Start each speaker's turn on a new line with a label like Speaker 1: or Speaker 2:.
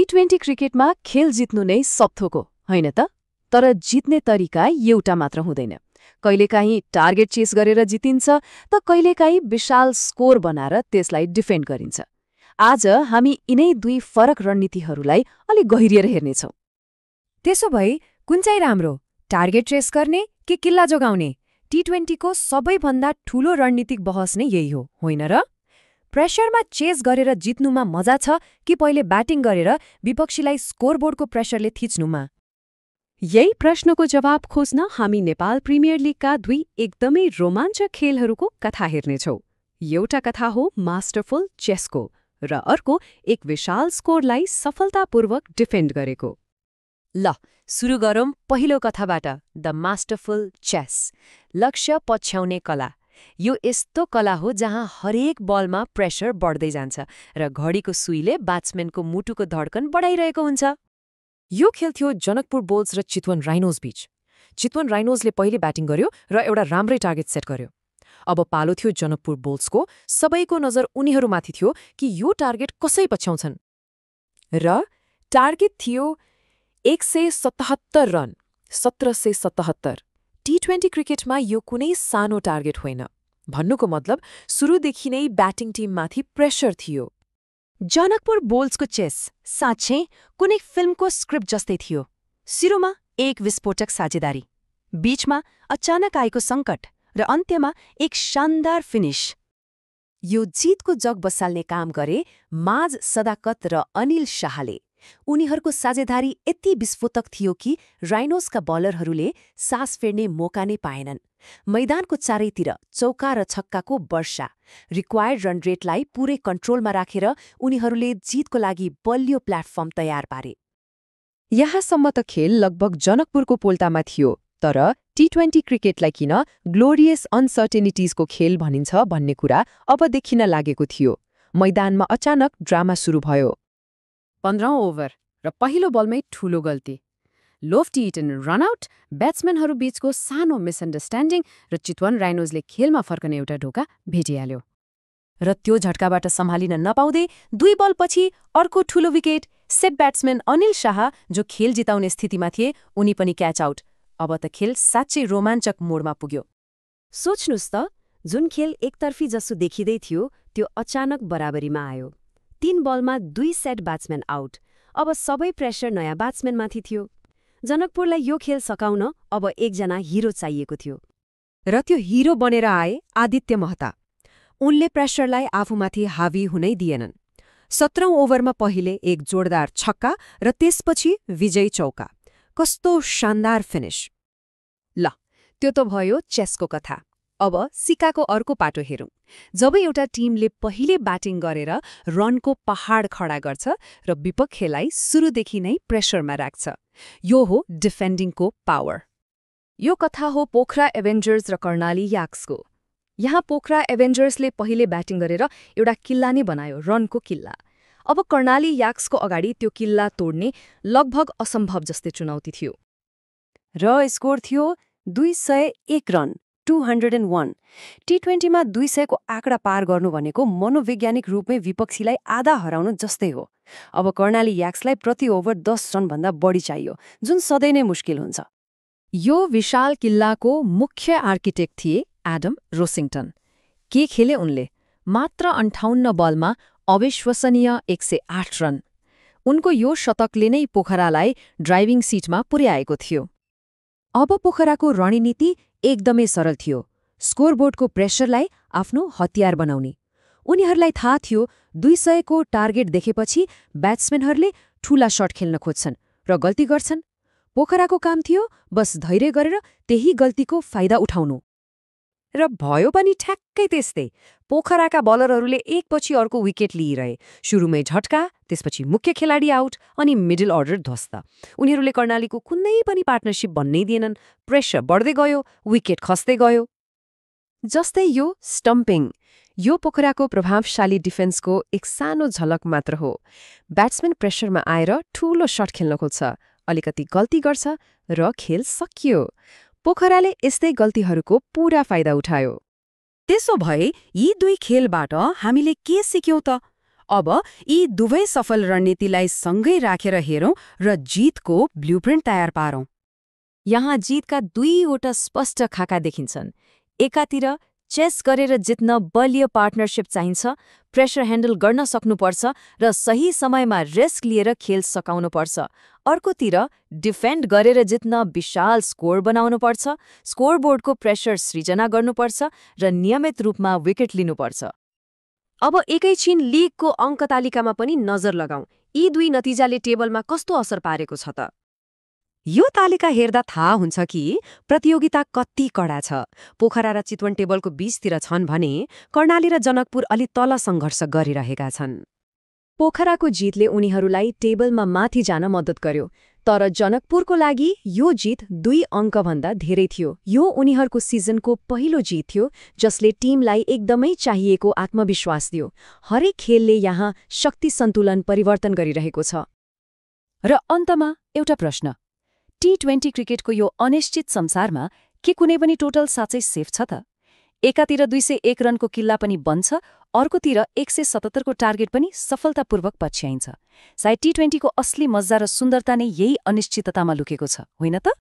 Speaker 1: टी20 क्रिकेटमा खेल जित्नु नै सबथोक हो, होइन त? तर जित्ने तरिका एउटा मात्र हुँदैन। कहिलेकाहीँ टार्गेट चेस गरेर जितिन्छ त कहिलेकाहीँ विशाल स्कोर बनाएर त्यसलाई डिफेन्ड गरिन्छ। आज हामी यिनै दुई फरक रणनीतिहरूलाई अलि गहिरिएर हेर्नेछौँ।
Speaker 2: त्यसो भए कुन चाहिँ राम्रो, टार्गेट चेस गर्ने कि किल्ला जोगाउने? टी20 को सबैभन्दा ठूलो रणनीतिक बहस नै यही हो, होइन र? प्रेसरमा चेस गरेर जित्नुमा मजा छ कि पहिले ब्याटिङ गरेर विपक्षीलाई स्कोरबोर्डको प्रेसरले थिच्नुमा?
Speaker 1: यही प्रश्नको जवाब खोज्न हामी नेपाल प्रिमियर लिगका दुई एकदमै रोमाञ्चक खेलहरूको कथा हेर्नेछौँ। एउटा कथा हो मास्टरफुल चेसको र अर्को एक विशाल स्कोरलाई सफलतापूर्वक डिफेन्ड गरेको।
Speaker 2: ल सुरु गरौँ पहिलो कथाबाट, द मास्टरफुल चेस, लक्ष्य पछ्याउने कला। यो यस्तो कला हो जहाँ हरेक बलमा प्रेसर बढ्दै जान्छ र घडीको सुईले ब्याट्सम्यानको मुटुको धड्कन बढाइरहेको हुन्छ।
Speaker 3: यो खेल थियो जनकपुर बुल्स र चितवन राइनोज बीच। चितवन राइनोजले पहिले ब्याटिङ गर्यो र एउटा राम्रै टार्गेट सेट गर्यो। अब पालो थियो जनकपुर बुल्सको। सबैको नजर उनीहरूमाथि थियो कि यो टार्गेट कसै पछ्याउँछन्। र टार्गेट थियो 177 रन, 1777। टी20 क्रिकेटमा यो कुनै सानो टार्गेट होइन। भन्नुको मतलब सुरुदेखि नै ब्याटिङ टिममाथि प्रेसर थियो।
Speaker 2: जनकपुर बुल्सको चेस साँच्चै कुनै फिल्मको स्क्रिप्ट जस्तै थियो। सुरुमा एक विस्फोटक साझेदारी, बीचमा अचानक आएको सङ्कट र अन्त्यमा एक शानदार फिनिश। यो जितको जग बसाल्ने काम गरे माझ सदाकत र अनिल शाहले। उनीहरूको साझेदारी यति विस्फोटक थियो कि राइनोजका बलरहरूले सास फेर्ने मौका नै पाएनन्। मैदानको चारैतिर चौका र छक्काको वर्षा, रिक्वायर्ड रन रेटलाई पूरै कन्ट्रोलमा राखेर उनीहरूले जितको लागि बलियो प्लेटफर्म तयार पारे।
Speaker 3: यहाँसम्म त खेल लगभग जनकपुरको पोल्टामा थियो, तर टी20 क्रिकेटलाई किन ग्लोरियस अनसर्टेनिटिजको खेल भनिन्छ भन्ने कुरा अब देखिन लागेको थियो। मैदानमा अचानक ड्रामा सुरु भयो।
Speaker 1: 15औं ओभर र पहिलो बलमै ठूलो गल्ती। लोफ्टी इटन रनआउट, ब्याट्सम्यानहरू बीचको सानो मिसअन्डरस्ट्यान्डिङ र चितवन राइनोजले खेलमा फर्कने एउटा ढोका भेटिहाल्यो।
Speaker 2: र त्यो झट्काबाट सम्हालिन नपाउँदै 2 बलपछि अर्को ठूलो wicket. Set batsman Anil Shah, जो खेल जिताउने स्थितिमा थिए, उनी पनि क्याच आउट। अब त खेल साँच्चै रोमाञ्चक मोडमा पुग्यो। सोच्नुस् त, जुन खेल एकतर्फी जसो देखिँदै थियो त्यो अचानक बराबरीमा आयो। 3 बलमा 2 सेट ब्याट्सम्यान आउट। अब सबै प्रेसर नयाँ ब्याट्सम्यानमाथि थियो। जनकपुरलाई यो खेल सकाउन अब एकजना हिरो चाहिएको थियो।
Speaker 3: र त्यो हिरो बनेर आए आदित्य महता। उनले प्रेसरलाई आफूमाथि हावी हुनै दिएनन्। 17औं ओभरमा पहिले एक जोरदार छक्का र त्यसपछि विजयी चौका। कस्तो शानदार फिनिश!
Speaker 1: ल त्यो त भयो चेसको कथा। अब सिक्काको अर्को पाटो हेरौँ। जब एउटा टिमले पहिले ब्याटिङ गरेर रनको पहाड खडा गर्छ र विपक्षलाई सुरुदेखि नै प्रेसरमा राख्छ, यो हो डिफेन्डिङको पावर। यो कथा हो पोखरा एभेन्जर्स र कर्णाली याक्सको। यहाँ पोखरा एभेन्जर्सले पहिले ब्याटिङ गरेर एउटा किल्ला नै बनायो, रनको किल्ला। अब कर्णाली याक्सको अगाडि त्यो किल्ला तोड्ने लगभग असम्भव जस्तै चुनौती थियो।
Speaker 2: र स्कोर थियो 201 रन, 201। टी20मा 200 को आँकडा पार गर्नु भनेको मनोवैज्ञानिक रूपमै विपक्षीलाई आधा हराउनु जस्तै हो। अब कर्णाली याक्सलाई प्रति ओभर 10 रनभन्दा बढी चाहियो, जुन सधैँ नै मुस्किल हुन्छ।
Speaker 1: यो विशाल किल्लाको मुख्य आर्किटेक्ट थिए एडम रोसिङटन। के खेले उनले? मात्र 58 बलमा अविश्वसनीय 108 रन। उनको यो शतकले नै पोखरालाई ड्राइभिङ सिटमा पुर्याएको थियो।
Speaker 3: अब पोखराको रणनीति एकदमै सरल थियो, स्कोरबोर्डको प्रेसरलाई आफ्नो हतियार बनाउने। उनीहरूलाई थाहा थियो 200 को टार्गेट देखेपछि ब्याट्सम्यानहरूले ठूला शट खेल्न खोज्छन् र गल्ती गर्छन्। पोखराको काम थियो बस धैर्य गरेर त्यही गल्तीको फाइदा उठाउनु।
Speaker 2: र भयो पनि ठ्याक्कै त्यस्तै। पोखराका बलरहरूले एकपछि अर्को विकेट लिइरहे। सुरुमै झट्का, त्यसपछि मुख्य खेलाडी आउट अनि मिडल अर्डर ध्वस्त। उनीहरूले कर्णालीको कुनै पनि पार्टनरशिप बन्नै दिएनन्। प्रेसर बढ्दै गयो, विकेट खस्दै गयो।
Speaker 3: जस्तै यो स्टम्पिङ, यो पोखराको प्रभावशाली डिफेन्सको एक सानो झलक मात्र हो। ब्याट्सम्यान प्रेसरमा आएर ठूलो शट खेल्न खोज्छ, अलिकति गल्ती गर्छ र खेल सकियो। पोखराले यस्तै गल्तीहरूको पूरा फाइदा उठायो।
Speaker 2: त्यसो भए यी दुई खेलबाट हामीले के सिक्यौं त?
Speaker 1: अब यी दुवै सफल रणनीतिलाई सँगै राखेर हेरौं र जितको ब्लुप्रिन्ट तयार पारौं।
Speaker 2: यहाँ जितका दुईवटा स्पष्ट खाका देखिन्छन्। एकातिर चेस गरेर जित्न बलियो पार्टनरशिप चाहिन्छ, प्रेसर ह्यान्डल गर्न सक्नुपर्छ र सही समयमा रिस्क लिएर खेल सकाउनुपर्छ। अर्कोतिर डिफेन्ड गरेर जित्न विशाल स्कोर बनाउनुपर्छ, स्कोरबोर्डको प्रेसर सृजना गर्नुपर्छ र नियमित रूपमा विकेट लिनुपर्छ।
Speaker 3: अब एकैछिन लिगको अङ्क तालिकामा पनि नजर लगाउँ। यी दुई नतिजाले टेबलमा कस्तो असर पारेको छ त? यो तालिका हेर्दा थाहा हुन्छ कि प्रतियोगिता कति कडा छ। पोखरा र चितवन टेबलको बीचतिर छन् भने कर्णाली र जनकपुर अलि तल सङ्घर्ष गरिरहेका छन्।
Speaker 2: पोखराको जितले उनीहरूलाई टेबलमा माथि जान मद्दत गर्यो, तर जनकपुरको लागि यो जित 2 अङ्कभन्दा धेरै थियो। यो उनीहरूको सिजनको पहिलो जित थियो, जसले टिमलाई एकदमै चाहिएको आत्मविश्वास दियो। हरेक खेलले यहाँ शक्ति सन्तुलन परिवर्तन गरिरहेको छ।
Speaker 3: र अन्तमा एउटा प्रश्न, T20 क्रिकेटको यो अनिश्चित संसारमा के कुनै पनि टोटल साँच्चै सेफ छ त? एकातिर 201 रनको किल्ला पनि बन्छ, अर्कोतिर 177 को टार्गेट पनि सफलतापूर्वक पछ्याइन्छ। सायद T20 को असली मजा र सुन्दरता नै यही अनिश्चिततामा लुकेको छ, होइन त?